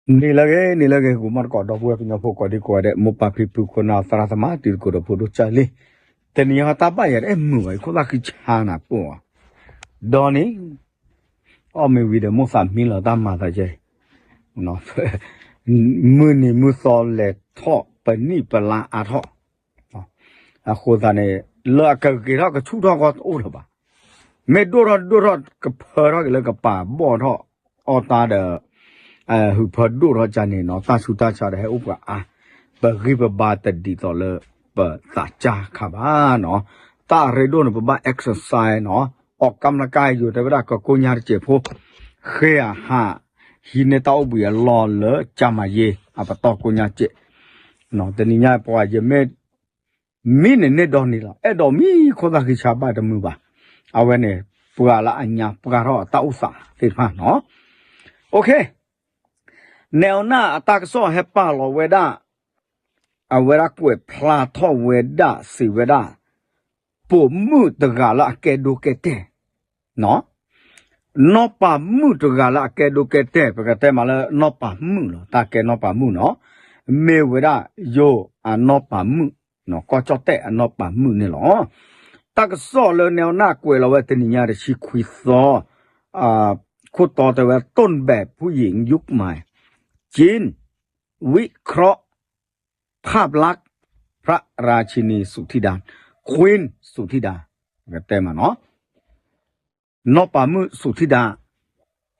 နံၤလၢအဂ့ၤ နံၤလၢအဂ့ၤ ဂီၤမီၢ်သကိး ဒီပုၢ်ဝဲၢ်ကညီဖိကိးဒံကိးဂၤဒဲး မိၢ်ပၢ်ဖံဖု ခိၣ်နၢ်သရၣ်သမါ တံၤသကိးဒီးဖိဒိၣ်ကၢ်လံၤ, တနံၤအံၤတၢ်ဘၣ်ယၤတအဲၣ်မုာ်ဘၣ် ယခိၣ်သၣ်ဃံဆါနၤပှၢ်, ဒီးန့ၣ် အီၣ်မ့ၤဝံၤဒီးမိၢ်သးမံလီၤတၢ်မၤသးကဲ, မုၢ်နံၤမုၢ်သီလဲၤထီၣ် ပနံၣ်ပလါအါထီၣ်, အဃိသတးန့ၣ် လၢအကဂ့ၤထီၣ်ကဆူၣ်ထီၣ်ဂီၢ်တအိၣ်ထီၣ်ဘၣ်, မ့ၢ်ဒိၣ်ထီၣ်ဒိၣ်ထီၣ်ကဖၢထီၣ်က့ၤလၢကပာ်ဘီၣ်ထီၣ်အီၣ်တၢ်ဒီး ဟုးဖၢဒိၣ်ထီၣ်ကန့ၣ်နီၤ တၢ်ဆူးတၢ်ဆါဒီးဟဲအိၣ်ပှၤအါ, ပဂံၢ်ပဘါတဒ်သိးလၢပသးစၢ်ခါဘၣ်နီၤ, တၢ်အရ့ဒိၣ်န့ၣ် ပဘၣ် exercise နီၤ, အီၣ်ကၣ်မနကၢ်ယိၤတဲဝဲဒၣ်ကကိညါတစဲးဖိ, ဃ့အဟး ဟံးန့ၢ်တၢ်အိၣ်ဘှံးအလီၢ်လၢကၠါမၤယ့ အပတီၢ်ကိညါစဲး, တနံၤညါပှၤယမ့ၢ် မံန့ၣ်န့ၢ်ဒီနံၤလီၤ အဲၣ်ဒိးမံခိၣ်သၣ်ဃံဆါဘၣ်တမုာ်ဘၣ်, အဝဲန့ၣ် ပှၤလၢအညါပှၢ်ထီၣ်အတၢ်အိၣ်သးသ့ၣ်တဖၣ်နီၤ, နဲအီနၢ်အတၢ်ကစီၣ်ဟဲပာ်လီၤဝဲဒၣ်, အဝဲဒၣ်ကွဲးဖျါထီၣ်ဝဲဒၣ်စံးဝဲဒၣ်, ပိာ်မုၣ်တဂၤလၢအကဲဒိကဲတဲာ် နီၢ်ပၤမုၣ်တဂၤလၢအကဲဒိကဲတဲာ် ပကတဲမးလၢနီၢ်ပၤမုၣ်လီၤ တၢ်ကဲနီၢ်ပၤမုၣ်နီၤ, မ့ၢ်ဝဲဒၣ်ယိၤအနီၢ်ပၤမုၣ်, ကီၢ်ကၠီၣ်တဲၣ်အနီၢ်ပၤမုၣ်န့ၣ်လီၤ. တၢ်ကစီၣ်လၢနဲအီနၢ်ကွဲးလီၤဝဲတနံၤညါတဆံခွံသီ, ခိၣ်တီတဲဝဲ ต้นแบบผู้หญิงยุคใหม่ จีนวิเคราะห์ภาพลักษณ์พระราชินีสุธิดา Queen สุธิดา ကတဲမးနီၤ နီၢ်ပၤမုၣ်စူၤထံဒါ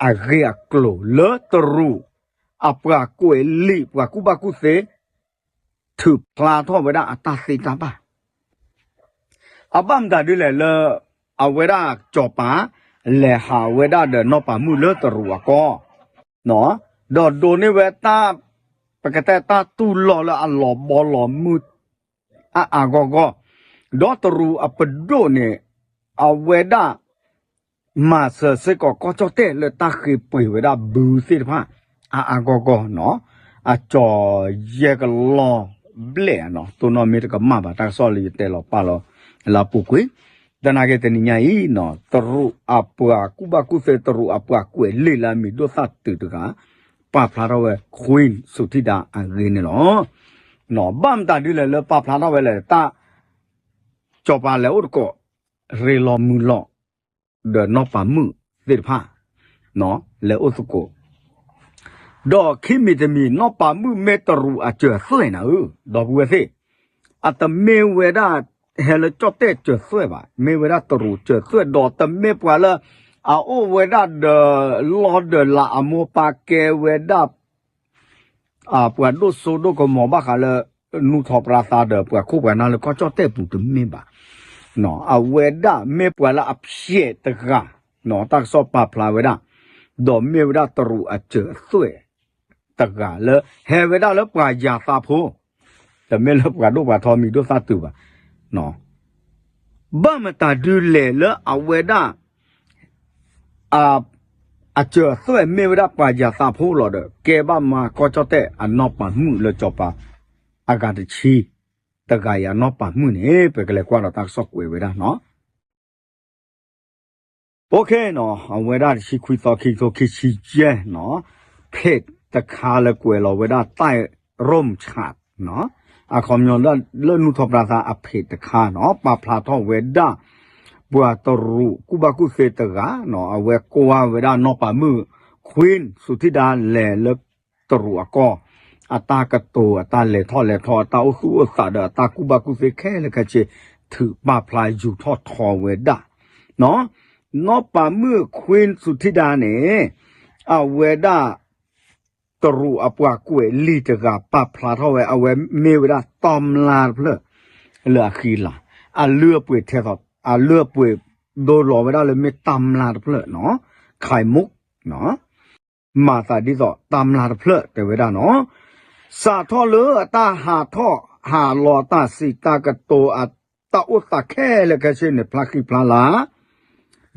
အဂ့ၢ်အကျိၤလၢတရူး အပှၤကွဲးလံာ်ပှၤကူၣ်ဘၣ်ကူၣ်သ့ ထုးဖျါထီၣ်ဝဲဒၣ်အတၢ်သ့တၢ်ဘၣ် အဘၣ်မတၤဒ်လဲၣ်လၢ အဝဲဒၣ်စီၤပၤ လဲၤဟးဝဲဒၣ်ဒီးနီၢ်ပၤမုၣ်လၢတရူးအကီၢ် ဒီးဒိးန့ၢ်ဝဲတၢ် ပကတဲတၢ်တူၢ်လိာ်လၢအလီၤဘီလီၤမုၢ် အါအါဂီၢ်ဂီၢ်, ဒီးတရူးအပဒိၣ်န့ၣ် အဝဲဒၣ် မၤစၢၤစ့ၢ်ကီးကီၢ်ကၠီၣ်တဲၣ်လၢတၢ်ဃ့ပှ့ၤဝဲဒၣ်ဘုသ့ၣ်တဖၣ် အါအါဂီၢ်ဂီၢ်နီၤ, အကၠီၤယဲၢ်ကလီၢ်ဘျဲၣ်နီၤ, တိၢ်နီၣ်မ့ၢ်တကမၣ်ဘၣ် တၢ်ကစီၣ်လၢယတဲလီၤပာ်လီၤ လၢအပူၤကွံာ်, သနာ်က့တနံၤညါအံၤနီၤ တရူးအပှၤကူၣ်ဘၣ်ကူၣ်သ့တရူးအပှၤကွဲးလံာ်လၢအမံၤဒိၣ်သၣ်တုၤတဂၤ ပာ်ဖျါထီၣ်ဝဲ Queen စူၤထံဒါအဂ့ၢ်န့ၣ်လီၤ. ဘၣ်မတၤဒ်လဲၣ်လၢပာ်ဖျါထီၣ်ဝဲလဲၣ် တၢ် စီၤပၤလဲၤအိၣ်သကိး ရ့လီၤမုာ်လီၤ ဒီးနီၢ်ပၤမုၣ်သ့ၣ်တဖၣ် လဲၤအိၣ်သကိး ဒီးခံမံၤတမံၤ နီၢ်ပၤမုၣ်မ့ၢ်တရူးအစၢၤသွဲၣ်နၤဧၢ, ဒီပုၢ်ဝဲၢ်သ့ၣ်, အတမ့ၢ်ဝဲဒၣ် ဟဲလၢကၠီၣ်တဲၣ်စၢၤသွဲၣ်ဘၣ်, မ့ၢ်ဝဲဒၣ်တရူးစၢၤသွဲၣ် ဒီးတမ့ၢ်ပှၤလၢ အအိၣ်ဝဲဒၣ်ဒီး လီၢ်ဒီးလၤအမိၢ်ပၢ်ကဲဝဲဒၣ် ပှၤဒိၣ်စိဒိၣ်ကမီၤဘၣ်ဃးလၢ နူထီၣ်ပြၤသးဒီးပှၤခိၣ်ပှၤနၢ်လၢကီၢ်ကၠီၣ်တဲၣ်ပူၤတမ့ၢ်ဘၣ်, အဝဲဒၣ်မ့ၢ်ပှၤလၢအဖျဲးတဂၤ, တၢ်ကစီၣ်ပာ်ဖျါဝဲဒၣ်, ဒီးမ့ၢ်ဝဲဒၣ်တရူးအစၢၤအသွဲၣ် တဂၤလၢ ဟဲဝဲဒၣ်လၢပှၤယၤသးဖိ, တမ့ၢ်လၢပှၤဒိၣ်ပှၤထီမံၤဒိၣ်သၣ်တုၤဘၣ်, ဘၣ်မတၤဒုလဲၣ်လၢအဝဲဒၣ် အစၢၤအသွဲၣ်မ့ၢ်ဝဲဒၣ်ပှၤယၤသးဖိလီၤဒီး ကဲဘၣ်မၤကီၢ်ကၠီၣ်တဲၣ်အနီၢ်ပၤမုၣ်လၢစီၤပၤ အဂၤတဆံ တဂၤအံၤအနီၢ်ပၤမုၣ်န့ၣ် ပကလဲၤကွၢ်ဒီးတၢ်ကစီၣ်ကွဲးဝဲဒၣ်နီၤ. အဝဲဒၣ်တဆံခွံသီ ခံကထိခံဆံယဲၢ်နီၤ, ဖ့းတခါလၢကွဲးလီၤဝဲဒၣ် တၢ်ရိၣ်မုၣ်ဆးနီၤ, အခီပညီလၢနူထီၣ်ပြၤသးအဖ့းတခါနီၤ ပာ်ဖျါထီၣ်ဝဲဒၣ် ပှၤတရူးကူၣ်ဘၣ်ကူၣ်သ့တဂၤနီၤ အဝဲကွၢ်ဝဲဒၣ်နီၢ်ပၤမုၣ် Queen စူၤထံဒါလဲၤလၢတရူးအကီၢ် အတၢ်ကတိၤ အတၢ်လဲၤထီၣ်လဲၤထီ အတၢ်အိၣ်သူၣ်အိၣ်သးဒီးအတၢ်ကူၣ်ဘၣ်ကူၣ်သ့ခဲလၢာ်ခဲဆ့ ထုးပာ်ဖျါယူၤထီၣ်ထီဝဲဒၣ် နီၢ်ပၤမုၣ် Queen စူၤထံဒါန့ၣ် အဝဲဒၣ် တရူးအပှၤကွဲးလံာ်တဂၤပာ်ဖျါထီၣ်ဝဲ အဝဲမ့ၢ်ဝဲဒၣ်တၢ်မျၢ်တဖျၢၣ် လၢအဃံလၤ အလုၢ်အပှ့ၤထဲသိး အလုၢ်အပှ့ၤဒိလီၤဝဲဒၣ်လၢမ့ၢ်တၢ်မျၢ်တဖျၢၣ်နီၤ ခးမူၣ် မၤသးဒ်သိးတၢ်မျၢ်တဖျၢၣ်တဲဝဲဒၣ်နီၤ စးထီၣ်လၢအတၢ်ဟးထီၣ်ဟးလီၤတၢ်စံးတၢ်ကတိၤ အတၢ်အိၣ်သးခဲလၢာ်ခဲဆ့န့ၣ် ဖျါဃံဖျါလၤ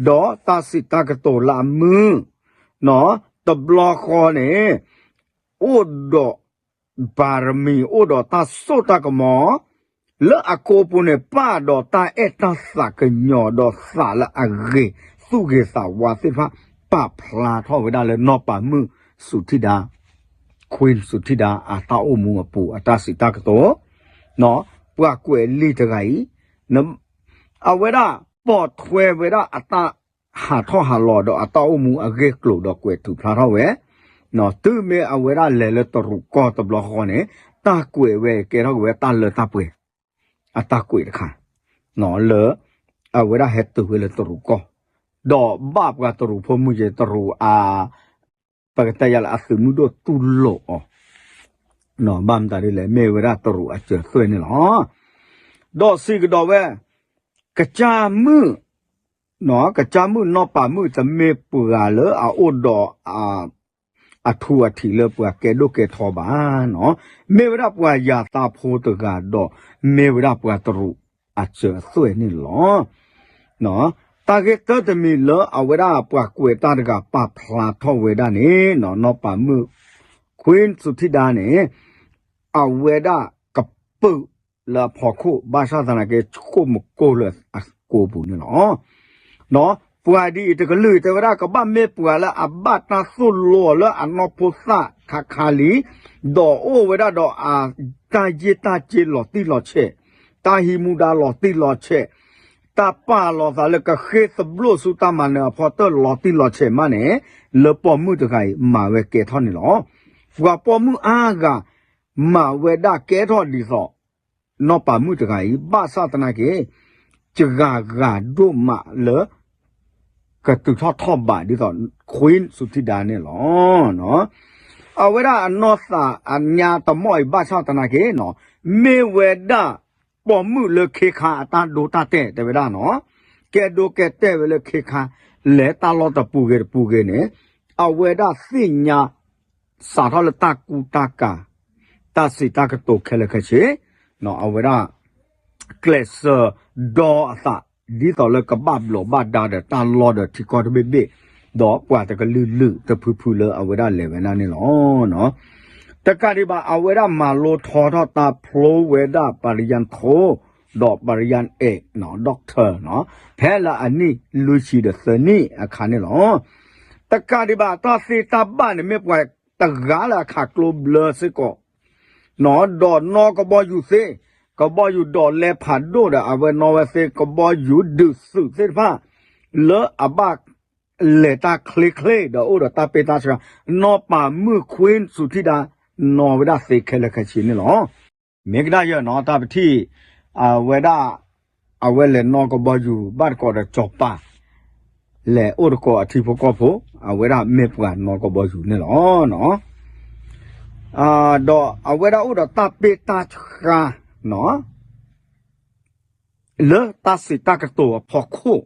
ဒီးတၢ်စံးတၢ်ကတိၤလၢအမုာ် တဘျီဃီန့ၣ် အိၣ်ဒီး ပါရမီ အိၣ်ဒီးတၢ်စိတၢ်ကမီၤ လၢအကိာ်ပူၤန့ၣ် ပာ်ဒီးတၢ်အဲၣ်တၢ်သးကညီၤဒီးသးလၢအဂ့ၤ သူၣ်ဂ့ၤသးဝါသ့ၣ်တဖၣ် ပာ်ဖျါထီၣ်ဝဲဒၣ်လၢနီၢ်ပၤမုၣ်စူၤထံဒါ Queen စူၤထံဒါ အတၢ်အိၣ်မူအပူၤ အတၢ်စံးတၢ်ကတိၤ, ပှၤကွဲးလံာ်တဂၤအံၤ အဝဲဒၣ်ပိာ်ထွဲဝဲဒၣ်အတၢ်ဟးထီၣ်ဟးလီၤဒီးအတၢ်အိၣ်မူအဂ့ၢ်အကျိၤဒီးကွဲးထုးဖျါထီၣ်ဝဲ, တုၤမ့ၢ်အဝဲဒၣ်လဲၤလၢတရူးကီၢ်တဘျီဃီန့ၣ် တၢ်ကွဲးဝဲကဲထီၣ်က့ၤဝဲတၢ်လၢတၢ်ပှဲၤ အတၢ်ကွဲးတခါ လၢ အဝဲဒၣ်ဟဲတုၤဝဲလၢတရူးကီၢ်, ဒီးဘၣ်ပှၤတရူးဖိမုၣ်က့ၤတရူးအ ပကတဲယၤလၢအသုးမုၢ်ဒိၣ်တူၢ်လိာ်အီၤ, ဘၣ်မတၤဒ်လဲၣ် မ့ၢ်ဝဲဒၣ်တရူးအစၢၤသွဲၣ်န့ၣ်လီၤ. ဒီးစံးကဒီးဝဲ ကစၢ်မုၣ် ကစၢ်မုၣ်နီၢ်ပၤမုၣ်တမ့ၢ်ပှၤလၢအအိၣ်ဒီး အထူအထံးလၢပှၤကဲဒိၣ်ကဲထီဘၣ်, မ့ၢ်ဝဲဒၣ်ပှၤယၤသးဖိတဂၤဒီး မ့ၢ်ဝဲဒၣ်ပှၤတရူးအစၢၤအသွဲၣ်န့ၣ်လီၤ. တၢ်ဂ့ၢ်တၢတမံၤလၢအဝဲဒၣ်ပှၤကွဲးတၢ်တဂၤပာ်ဖျါထီၣ်ဝဲဒၣ်န့ၣ် နီၢ်ပၤမုၣ် Queen စူၤထံဒါန့ၣ် အဝဲဒၣ်ကပုာ်လၢအဖီခိၣ် ဘၣ်ဆၣ်သနာ်က့ ဆိကမိၣ်ကိၢ်လၢအကိာ်ပူၤန့ၣ်လီၤ. ပှၤဒ်အံၤတကလုာ်တဲဝဲဒၣ် ကဘၣ်မ့ၢ်ပှၤလၢအဘၣ်တၢ်သိၣ်လိအီၤလၢအနီၢ်ဖိသၣ်ခါခါလံ, ဒီးအိၣ်ဝဲဒၣ်ဒီးအတၢ်ယ့ၢ်တၢ်စ့လီၤတံၢ်လီၤဆဲး, တၢ်ဟံးမူဒါလီၤတံၢ်လီၤဆဲး, တၢ်ပာ်လီၤသးလၢကဃ့သဘျိၣ်ဆူတၢ်မၤနၢၤအဖီတၢၣ်လီၤတံၢ်လီၤဆဲးမးန့ၣ်, လၢပိာ်မုၣ်တဂၤအံၤမၤဝဲကဲထီၣ်န့ၣ်လီၤ. ပှၤပိာ်မုၣ်အါဂၤ မၤဝဲဒၣ်ကဲထီၣ်ဒ်သိး နီၢ်ပၤမုၣ်တဂၤအံၤ ဘၣ်ဆၣ်သနာ်က့ စှၤဂၤဒိၣ်မးလၢ ကတုၤထီၣ်ထီၣ်ဘးဒ်သိး Queen စူၤထံဒါန့ၣ်လီၤ. အဝဲဒၣ်အနီၢ်သးအညါတမီၢ်အံၤ ဘၣ်ဆၣ်သနာ်က့ မ့ၢ်ဝဲဒၣ်ပိာ်မုၣ်လၢခ့ခါအတၢ်ဒိတၢ်တဲာ်တဲဝဲဒၣ်နီၤ, ကဲဒိကဲတဲာ်ဝဲလၢခ့ခါ လဲၤတၢ်လီၢ်တပူၤဂ့ၤတပူၤဂ့ၤန့ၣ်, အဝဲဒၣ်သ့ၣ်ညါ စးထီၣ်လၢတၢ်ကူတၢ်ကၤ, တၢ်စံးတၢ်ကတိၤခဲလၢာ်ခဲဆ့, အဝဲဒၣ် ကျဲးစၢးဒီအသး ဒ်သိးလၢကဘၣ်ဘျိးဘၣ်ဒါဒီးတၢ်လီၢ်ဒီးထံကီၢ်တဘ့ၣ်ဘ့ၣ်, ဒီးပှၤတကလုာ်လုာ်တဖုဖုလၢအဝဲဒၣ်လဲၤဝဲဒၣ်န့ၣ်လီၤ. တကးဒံးဘၣ် အဝဲဒၣ်မၤလိထီထီၣ်တၢ်ဖျိဝဲဒၣ် ပရံယါခိၣ် ဒီးပရံယါအဲး doctor ဖဲလၢအနံၣ်လွံၢ်ဆံဒီးသၢနံၣ်အခါန့ၣ်လီၤ. တကးဒံးဘၣ် တၢ်သ့တၢ်ဘၣ်န့ၣ် မ့ၢ်ပှၤတဂၤလၢအခးကျိဘျၢစ့ၢ်ကီး, ဒီးနီၢ်ကဘီယူၤသ့, ကဘီယူၤဒိးလဲဖးဒိၣ်ဒီး အဝဲနီၢ်ဝဲသ့ ကဘီယူၤဒုးသုးသ့ၣ်တဖၣ် လၢအဘၣ်လဲၤတၢ်ချ့ချ့ဒီးအိၣ်ဒီးတၢ်ပ့ၢ်တၢ်ဆှၢ, နီၢ်ပၤမုၣ် Queen စူၤထံဒါ နီၢ်ဝဲဒၣ်သ့ခဲလၢာ်ခဲဆ့န့ၣ်လီၤ. မ့ၢ်ကဒါယဲၢ်နီၤ တၢ်ပထံၣ် အဝဲဒၣ် အဝဲလဲၤနီၢ်ကဘီယူၤ ဘၣ်တကိးဒီးစီၤပၤ လဲၤအိၣ်တကိးအထံဖိကီၢ်ဖိ, အဝဲဒၣ်မ့ၢ်ပှၤနီၢ်ကဘီယူၤန့ၣ်လီၤ. ဒီးအဝဲဒၣ်အိၣ်ဒီးတၢ်ပ့ၢ်တၢ်ဆှၢ လၢတၢ်စံးတၢ်ကတိၤအဖီခိၣ်,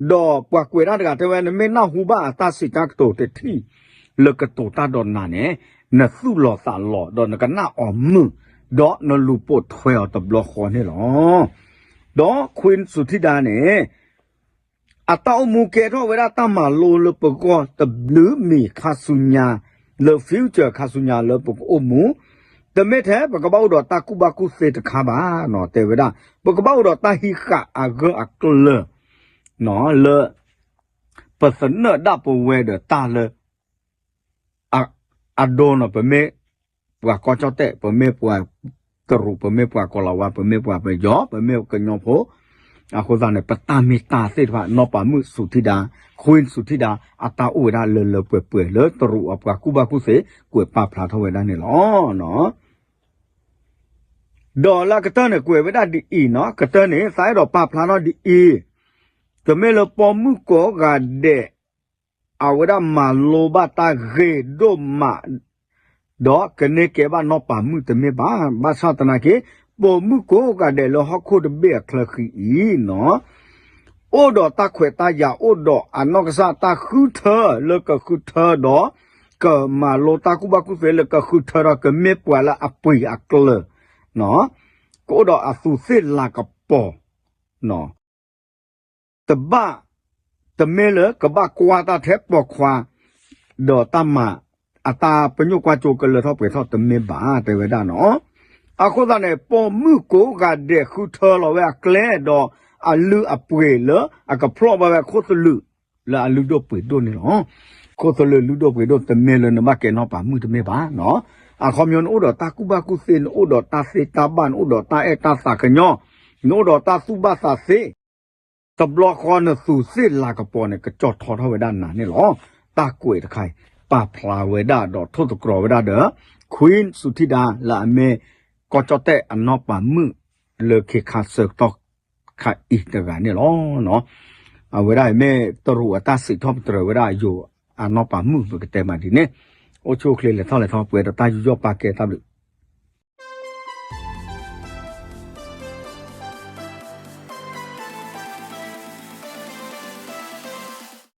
ဒီးပှၤကွဲးတၢ်တဂၤတဲဝဲ နမ့ၢ်နၢ်ဟူဘၣ်အတၢ်စံးတၢ်ကတိၤတထံၣ် လၢကတိၤတၢ်ဒီးနၤန့ၣ်, နသူၣ်လီၤသးလီၤ ဒီးနကနၣ်အီၤမုာ်, ဒီးနလူၤပိာ်ထွဲအီၤတဘျီဃီန့ၣ်လီၤ. ဒီး Queen စူၤထံဒါန့ၣ် အတၢ်အိၣ်မူကဲထီၣ်ဝဲဒၣ်တၢ်မၤလိလၢပဂီၢ်တဘျုးမံၤခါဆူညါ, လၢ future ခါဆူညါလၢပကအိၣ်မူ, တမ့ၢ်ထဲပကဘၣ်အိၣ်ဒီးတၢ်ကူၣ်ဘၣ်ကူၣ်သ့တခါဘၣ်, တဲဝဲဒၣ် ပကဘၣ်အိၣ်ဒီးတၢ်ဟံးဃာ်အဂၢၢ်အကျၢၤ လၢ ပသနၢၣ်ဒၣ်ပဝဲဒီးတၢ်လၢ အဒိနီၤ, ပမ့ၢ်ပှၤကီၢ်ကၠီၣ်တဲၣ်, ပမ့ၢ်ပှၤတရူး, ပမ့ၢ်ပှၤကီၤလၤဝါ, ပမ့ၢ်ပှၤပယီၤ, ပမ့ၢ်ကညီဖိ, အဃိသတးန့ၣ် ပတၢ်မ့ၢ်တၢ်သ့ၣ်တဖၣ် နီၢ်ပၤမုၣ်စူၤထံဒါ, Queen စူၤထံဒါ အတၢ်အိၣ်ဝဲဒၣ်လၢလၢပှဲၤပှဲၤလၢတရူးအပှၤကူၣ်ဘၣ်ကူၣ်သ့ ကွဲးပာ်ဖျါထီၣ်ဝဲဒၣ်န့ၣ်လီၤ. ဒီးလၢအကတၢၢ်န့ၣ် ကွဲးဝဲဒၣ်ဒ်အံၤနီၤ, ကတၢၢ်န့ၣ် သးအဲၣ်ဒိးပာ်ဖျါထီၣ်ဒ်အံၤ, တမ့ၢ်လၢပိာ်မုၣ်ကိးဂၤဒဲး အဝဲဒၣ်မၤလိဘၣ်တၢ်ဂ့ၤဒိၣ်မး, ဒီးကန့ၢ်ကဲဘၣ်နီၢ်ပၤမုၣ်တမ့ၢ်ဘၣ်, ဘၣ်ဆၣ်သနာ်က့ ပိာ်မုၣ်ကိးဂၤဒဲးလၢဟီၣ်ခိၣ်တဘ့ၣ်အချၢဃံအံၤနီၤ အိၣ်ဒီးတၢ်ခွဲးတၢ်ယာ် အိၣ်ဒီးအနီၢ်ကစၢ်တၢ်ဃုထၢလၢကဃုထၢဒီး ကမၤလိတၢ်ကူၣ်ဘၣ်ကူၣ်သ့လၢကဃုထၢဒီးကမ့ၢ်ပှၤလၢအပှ့ၤအကျၢၤ, ကအိၣ်ဒီးအသူးသ့ၣ်လၤကပီၤ, တဘၣ်, တမ့ၢ်လၢကဘၣ်ကွၢ်တၢ်ထဲပိာ်ခွါ ဒီးတၢ်မၤ အတၢ်ပညိၣ်ကွၢ်စိကလၢထီၣ်ပှဲၤထီၣ်တမ့ၢ်ဘၣ် တဲဝဲဒၣ်နီၤ. အဃိသတးန့ၣ် ပိာ်မုၣ်ကိးဂၤဒဲးဃုထၢလီၤဝဲအကျဲဒီးအလုၢ်အပှ့ၤလၢအကဖျီၣ်ဘၣ်ဝဲခိၣ်သလုး လၢအလုၢ်ဒိၣ်ပှ့ၤဒိၣ်န့ၣ်လီၤ. ခိၣ်သလုးလုၢ်ဒိၣ်ပှ့ၤဒိၣ် တမ့ၢ်လၢနဘၣ်ကဲနီၢ်ပၤမုၣ်တမ့ၢ်ဘၣ်နီၤ. အခီပညီ နအိၣ်ဒီးတၢ်ကူၣ်ဘၣ်ကူၣ်သ့, နအိၣ်ဒီးတၢ်သ့တၢ်ဘၣ်, နအိၣ်ဒီးတၢ်အဲၣ်တၢ်သးကညီၤ, နအိၣ်ဒီးတၢ်သူၣ်ဘၣ်သးသ့, တဘျီဃီနသူးသ့ၣ်လၤကပီၤန့ၣ် ကကၠီၣ်ထီထီၣ်ဝဲဒၣ်နၤန့ၣ်လီၤ. တၢ်ကွဲးတခါအံၤ ပာ်ဖျါဝဲဒၣ်ဒီးထိၣ်သတြီၤဝဲဒၣ်ဒီး Queen Sutida လၢအမ့ၢ် ကီၢ်ကၠီၣ်တဲၣ်အနီၢ်ပၤမုၣ် လၢခ့ခါဆၢကတီၢ်ခါအံၤတဂၤန့ၣ်လီၤ. အဝဲဒၣ်အံၤမ့ၢ်တရူးအတၢ်စံးထီၣ်ပတြၢၤဝဲဒၣ် ယိၤအနီၢ်ပၤမုၣ် ပကတဲမးဒ်န့ၣ်, အိၣ်ဆူၣ်အိၣ်ချ့လဲၤထီၣ်လဲၤထီၣ် ပှဲၤဒီးတၢ်ယူးယီၣ်ပာ်ကဲ တၢ်ဘျုး